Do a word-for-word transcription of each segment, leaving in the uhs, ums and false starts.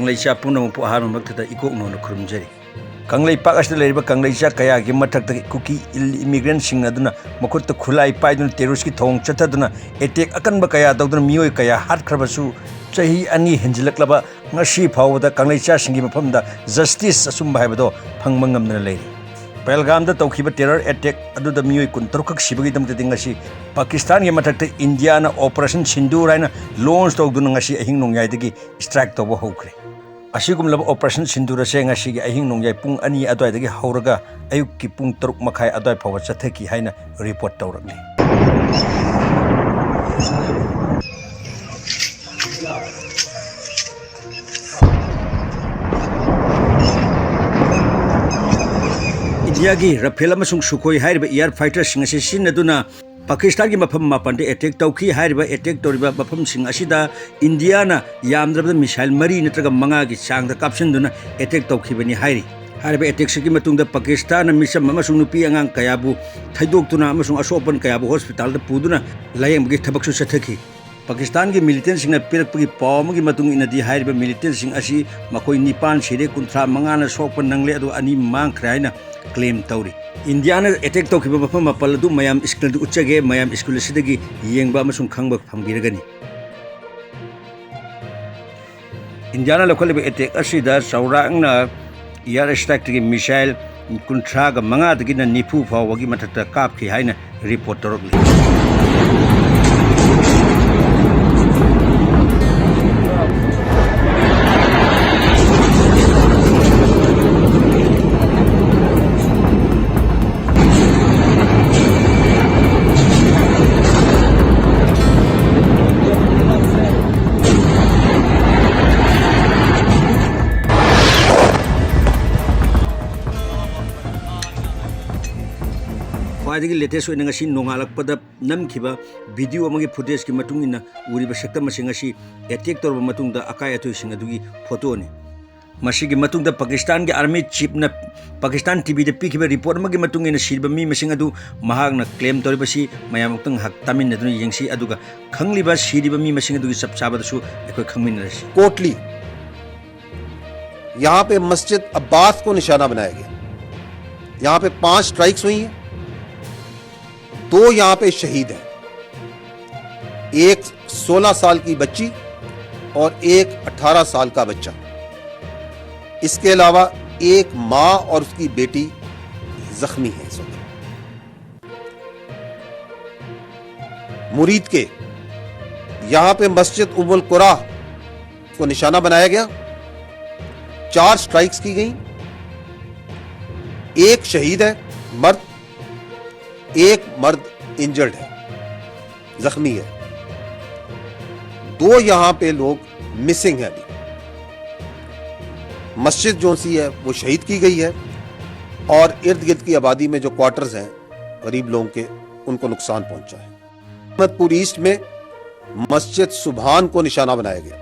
ꯂꯩꯆꯥ ꯄꯨꯝꯅꯃꯛꯄꯨ ꯑꯍꯥꯟꯕ ꯃꯛꯇꯗ ꯏꯀꯣꯛ ꯅꯣꯟꯅ ꯈꯨꯔꯨꯝꯖꯔꯤ꯫ ꯀꯪꯂꯩꯄꯥꯛ ꯑꯁꯤꯗ ꯂꯩꯔꯤꯕ ꯀꯪꯂꯩꯆꯥ ꯀꯌꯥꯒꯤ ꯃꯊꯛꯇ ꯀꯨꯀꯤ ꯏꯜ-, immigrant ꯁꯤꯡ ꯑꯗꯨꯅ ꯃꯈꯨꯠꯇ ꯈꯨꯠꯂꯥꯏ ꯄꯥꯏꯗꯨꯅ terrorist ꯀꯤ ꯊꯧꯑꯣꯡ ꯆꯠꯊꯗꯨꯅ attack ꯑꯀꯟꯕ ꯀꯌꯥ ꯇꯧꯗꯨꯅ ꯃꯤꯑꯣꯏ ꯀꯌꯥ ꯍꯥꯠꯈ꯭ꯔꯕꯁꯨ, ꯆꯍꯤ ꯑꯅꯤ ꯍꯦꯟꯖꯤꯜꯂꯛꯂꯕ ꯉꯁꯤ ꯐꯥꯎꯕꯗ ꯀꯪꯂꯩꯆꯥꯁꯤꯡꯒꯤ ꯃꯐꯝꯗ justice ꯑꯆꯨꯝꯕ ꯍꯥꯏꯕꯗꯣ ꯐꯪꯕ ꯉꯝꯗꯅ ꯂꯩꯔꯤ꯫ ꯄꯍꯜꯒꯥꯝꯗ ꯇꯧꯈꯤꯕ terror attack ꯑꯗꯨꯗ ꯃꯤꯑꯣꯏ ꯀꯨꯟꯇꯔꯨꯛ ꯈꯛ ꯁꯤꯕꯒꯤꯗꯃꯛꯇꯗꯤ ꯉꯁꯤ ꯄꯥꯀꯤꯁꯇꯥꯟꯒꯤ ꯃꯊꯛꯇ ꯏꯟꯗꯤꯌꯥꯅ Operation Sindoor ꯍꯥꯏꯅ launch ꯇꯧꯗꯨꯅ ꯉꯁꯤ ꯑꯍꯤꯡ ꯅꯣꯡꯌꯥꯏꯗꯒꯤ strike ꯇꯧꯕ ꯍꯧꯈ꯭ꯔꯦ꯫ ꯑꯁꯤꯒꯨꯝꯂꯕ Operation Sindoor ꯑꯁꯦ ꯉꯁꯤꯒꯤ ꯑꯍꯤꯡ ꯅꯣꯡꯌꯥꯏ ꯄꯨꯡ ꯑꯅꯤ ꯑꯗꯨꯋꯥꯏꯗꯒꯤ ꯍꯧꯔꯒ ꯑꯌꯨꯛꯀꯤ ꯄꯨꯡ ꯇꯔꯨꯛ ꯃꯈꯥꯏ ꯑꯗꯨꯋꯥꯏ ꯐꯥꯎꯕ ꯆꯠꯊꯈꯤ ꯍꯥꯏꯅ report ꯇꯧꯔꯛꯂꯤ꯫ ꯏꯟꯗꯤꯌꯥꯒꯤ Rafale ꯑꯃꯁꯨꯡ Sukhoi ꯍꯥꯏꯔꯤꯕ air fighter ꯁꯤꯡ ꯑꯁꯤ ꯁꯤꯖꯤꯟꯅꯗꯨꯅ ꯄꯥꯀꯤꯁꯇꯥꯟꯒꯤ ꯃꯐꯝ ꯃꯥꯄꯟꯗ attack ꯇꯧꯈꯤ꯫ ꯍꯥꯏꯔꯤꯕ attack ꯇꯧꯔꯤꯕ ꯃꯐꯝꯁꯤꯡ ꯑꯁꯤꯗ ꯏꯟꯗꯤꯌꯥꯅ ꯌꯥꯝꯗ꯭ꯔꯕꯗ missile ꯃꯔꯤ ꯅꯠꯇ꯭ꯔꯒ ꯃꯉꯥꯒꯤ ꯆꯥꯡꯗ ꯀꯥꯞꯁꯤꯟꯗꯨꯅ attack ꯇꯧꯈꯤꯕꯅꯤ ꯍꯥꯏꯔꯤ꯫ ꯍꯥꯏꯔꯤꯕ attack ꯁꯤꯒꯤ ꯃꯇꯨꯡꯗ ꯄꯥꯀꯤꯁꯇꯥꯟꯅ ꯃꯤꯆꯝ ꯑꯃꯁꯨꯡ ꯅꯨꯄꯤ ꯑꯉꯥꯡ ꯀꯌꯥꯕꯨ ꯊꯩꯗꯣꯛꯇꯨꯅ ꯑꯃꯁꯨꯡ ꯑꯁꯣꯛ ꯑꯄꯟ ꯀꯌꯥꯕꯨ hospital ꯗ ꯄꯨꯗꯨꯅ ꯂꯥꯌꯦꯡꯕꯒꯤ ꯊꯕꯛꯁꯨ ꯆꯠꯊꯈꯤ꯫ ꯄꯥꯀꯤꯁꯇꯥꯟꯒꯤ militant ꯁꯤꯡꯅ ꯄꯤꯔꯛꯄꯒꯤ ꯄꯥꯎ ꯑꯃꯒꯤ ꯃꯇꯨꯡ ꯏꯟꯅꯗꯤ ꯍꯥꯏꯔꯤꯕ militant ꯁꯤꯡ ꯑꯁꯤ ꯃꯈꯣꯏ ꯅꯤꯄꯥꯟ ꯁꯤꯔꯦ, ꯀꯨꯟꯊ꯭ꯔꯥ ꯃꯉꯥꯅ ꯁꯣꯛꯄ ꯅꯪꯂꯦ, ꯑꯗꯨꯒ ꯑꯅꯤ ꯃꯥꯡꯈ꯭ꯔꯦ ꯍꯥꯏꯅ claim ꯇꯧꯔꯤ꯫ ꯏꯟꯗꯤꯌꯥꯅ attack ꯇꯧꯈꯤꯕ ꯃꯐꯝ ꯃꯥꯄꯜ ꯑꯗꯨ ꯃꯌꯥꯝ screen ꯗ ꯎꯠꯆꯒꯦ, ꯃꯌꯥꯝ screen ꯑꯁꯤꯗꯒꯤ ꯌꯦꯡꯕ ꯑꯃꯁꯨꯡ ꯈꯪꯕ ꯐꯪꯕꯤꯔꯒꯅꯤ꯫ ꯏꯟꯗꯤꯌꯥꯅ ꯂꯧꯈꯠꯂꯤꯕ attack ꯑꯁꯤꯗ ꯆꯥꯎꯔꯥꯛꯅ air strike ꯇꯒꯤ missile ꯀꯨꯟꯊ꯭ꯔꯥꯒ ꯃꯉꯥꯗꯒꯤꯅ ꯅꯤꯐꯨ ꯐꯥꯎꯕꯒꯤ ꯃꯊꯛꯇ ꯀꯥꯞꯈꯤ ꯍꯥꯏꯅ report ꯇꯧꯔꯛꯂꯤ꯫ ꯈ꯭ꯋꯥꯏꯗꯒꯤ latest ꯑꯣꯏꯅ ꯉꯁꯤ ꯅꯣꯡꯉꯥꯜꯂꯛꯄꯗ ꯅꯝꯈꯤꯕ video ꯑꯃꯒꯤ footage ꯀꯤ ꯃꯇꯨꯡ ꯏꯟꯅ ꯎꯔꯤꯕ ꯁꯛꯇꯝ ꯑꯁꯤ ꯉꯁꯤ attack ꯇꯧꯔꯕ ꯃꯇꯨꯡꯗ ꯑꯀꯥꯏ ꯑꯇꯣꯏꯁꯤꯡ ꯑꯗꯨꯒꯤ photo ꯅꯤ꯫ ꯃꯁꯤꯒꯤ ꯃꯇꯨꯡꯗ ꯄꯥꯀꯤꯁꯇꯥꯟꯒꯤ army chief ꯅ ꯄꯥꯀꯤꯁꯇꯥꯟ T V ꯗ ꯄꯤꯈꯤꯕ report ꯑꯃꯒꯤ ꯃꯇꯨꯡ ꯏꯟꯅ ꯁꯤꯔꯤꯕ ꯃꯤ ꯃꯁꯤꯡ ꯑꯗꯨ ꯃꯍꯥꯛꯅ claim ꯇꯧꯔꯤꯕꯁꯤ ꯃꯌꯥꯝ ꯑꯃꯨꯛꯇꯪ ꯉꯥꯏꯍꯥꯛ ꯇꯥꯃꯤꯟꯅꯗꯨꯅ ꯌꯦꯡꯁꯤ, ꯑꯗꯨꯒ ꯈꯪꯂꯤꯕ ꯁꯤꯔꯤꯕ ꯃꯤ ꯃꯁꯤꯡ ꯑꯗꯨꯒꯤ ꯆꯞ ꯆꯥꯕꯗꯁꯨ ꯑꯩꯈꯣꯏ ꯈꯪꯃꯤꯟꯅꯔꯁꯤ꯫ Court ꯂꯤ꯫ यहां पे मस्जिद अब्बास को निशाना बनाया गया। यहां पे पांच स्ट्राइक्स हुई हैं, दो यहां पे शहीद हैं, एक सोलह साल की बच्ची और एक अठारह साल का बच्चा। इसके अलावा एक मां और उसकी बेटी जख्मी है इस वक्त। मुरीद के यहां पे मस्जिद उम्मुल कुरा को निशाना बनाया गया, चार स्ट्राइक्स की गई, एक शहीद है मर्द, एक मर्द इंजर्ड है, जख्मी है। दो यहां पे लोग मिसिंग हैं अभी। मस्जिद जो सी है वो शहीद की गई है और इर्द गिर्द की आबादी में जो क्वार्टर्स हैं गरीब लोगों के, उनको नुकसान पहुंचा है। अहमदपुर ईस्ट में मस्जिद सुभान को निशाना बनाया गया।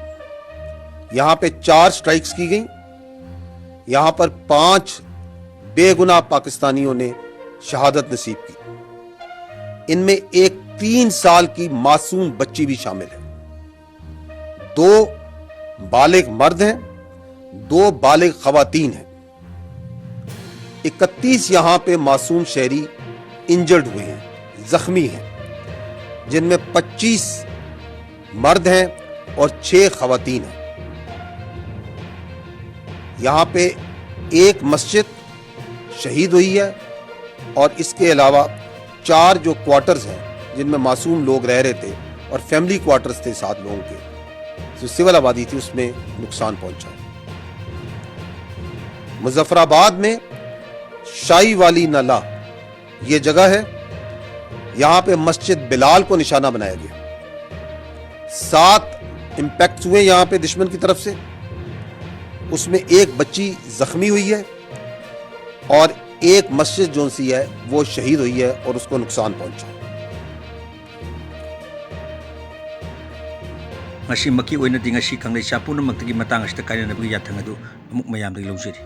यहां पे चार स्ट्राइक्स की गई। यहां पर पांच बेगुनाह पाकिस्तानियों ने शहादत नसीब की। इनमें एक तीन साल की मासूम बच्ची भी शामिल है। दो बालिग मर्द हैं, दो बालिग खवातीन हैं। इकतीस यहां पे मासूम शहरी इंजर्ड हुए हैं, जख्मी हैं, जिनमें पच्चीस मर्द हैं और छह खवातीन हैं। यहां पे एक मस्जिद शहीद हुई है और इसके अलावा चार जो क्वार्टर्स हैं जिनमें मासूम लोग रह रहे थे और फैमिली क्वार्टर्स थे सात लोगों के, जो सिविल आबादी थी, उसमें नुकसान पहुंचा है। मुजफ्फराबाद में शाही वाली नाला ये जगह है, यहां पे मस्जिद बिलाल को निशाना बनाया गया। सात इम्पैक्ट्स हुए यहां पे दुश्मन की तरफ से, उसमें एक बच्ची जख्मी हुई है और एक मस्जिद जो सी है वो शहीद हुई है और उसको नुकसान पहुंचा। ꯉꯁꯤꯃꯛꯀꯤ ꯑꯣꯏꯅꯗꯤ ꯉꯁꯤ ꯀꯪꯂꯩꯆꯥ ꯄꯨꯝꯅꯃꯛꯇꯒꯤ ꯃꯇꯥꯡ ꯑꯁꯤꯗ ꯀꯥꯏꯅꯅꯕꯒꯤ ꯌꯥꯊꯪ ꯑꯗꯨ ꯑꯃꯨꯛ ꯃꯌꯥꯝꯗꯒꯤ ꯂꯧꯖꯔꯤ꯫